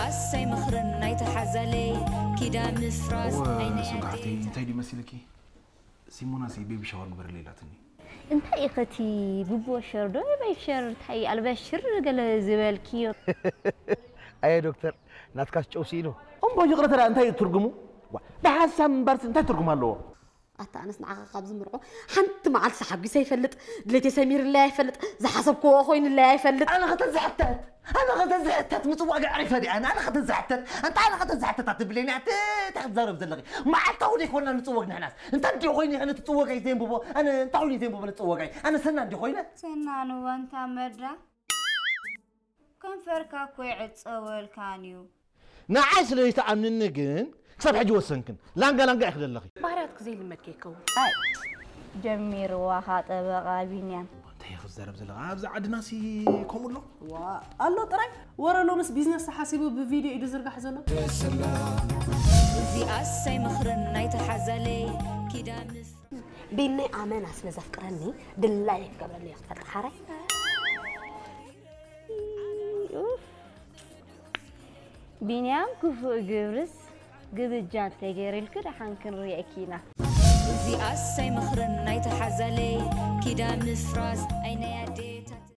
ኣሰይ ምኽርን ናይቲ ሓዛለይ ኪዳ ምፍራስ እወ ኣይነይ ስንቃሕቲ ኣደይ እንታይ ድዩ መሲልኪ? ሲሞናሲ ቤቢ ሻወር ግበርለይ ኢላትኒ። እንታይ ኢኸ እቲ ብቦሸር ዶ በይሸር እንታይ ኣልበሽር ገለ ዝበልክዮ? ኣየ ዶክተር ናትካስ ጨው ስኢኑ። እምቦ ይቕረ ተዳ እንታይ እዩ ትርጉሙ? ዋ፣ ብሓሳብ ምንባርሲ እንታይ ትርጉም ኣለዎ? ኣታ ኣነስ ንዓኻ ካብ ዝምርዖ ሓንቲ መዓልቲ ሓጒሰ ኣይፈልጥ፣ ድሌተይ ሰሚርለይ ኣይፈልጥ፣ ዝሓሰብክዎ ኮይንለይ ኣይፈልጥ። ኣነ ከተዝሕተት ኣነ ከተዝሕተት ምፅዋግ ዕሪፈ ዲ ኣነ ኣነ ከተዝሕተት እንታ ኣነ ከተዝሕተት ኣትብለኒ ኣቲ እንታይ ክትዛረብ ዘለኺ? መዓልታዊ ዘይኮና ንፅወግ ንሕናስ እንታ እንዲ ኮይኑ ይኸነ ትፅወጋይ ዘንብቦ ኣነ እንታ ኮይኑ ዘንብቦ ንፅወጋይ ኣነ ሰና እንዲ ኮይነ ሰናንዋ እንታ መዳ ከንፈርካ እኮ ይዕጸወልካን እዩ። ንዓይ ስለ ዘይትኣምንኒ ግን ክሳብ ሕጂ ወሰንክን ላንጋ ላንጋ ኢኺ ዘለኺ። ባህርያትኪ ዘይልመድኪ ይከውን። ጀሚርዋ ኻ ጠበቓ ቢንያም። እንታይ ኢኺ ትዛረብ ዘለኻ? ኣብዚ ዓድናሲ ከምኡ ኣሎ? ኣሎ ጥራይ ወረ ሎምስ ቢዝነስ ተሓሲቡ ብቪድዮ እዩ ዝርጋሕ ዘሎ። እዚ ኣሰይ ምኽርን ናይቲ ሓዛለይ ኪዳ ምፍራስ ቢነይ ኣመና ስለ ዘፍቅረኒ ድላይ ክገብረኒ እየ ክፈልጥ ሓራይ። ኡፍ። ቢንያም ክፉእ ግብርስ ግብጃ እንተገይርልኪ ደሓን ክንርእየኪ ኢና። እዚ ኣሰይ ምኽርን ናይቲ ሓዛለይ ኪዳ ምፍራስ ኣይነይ ኣደይ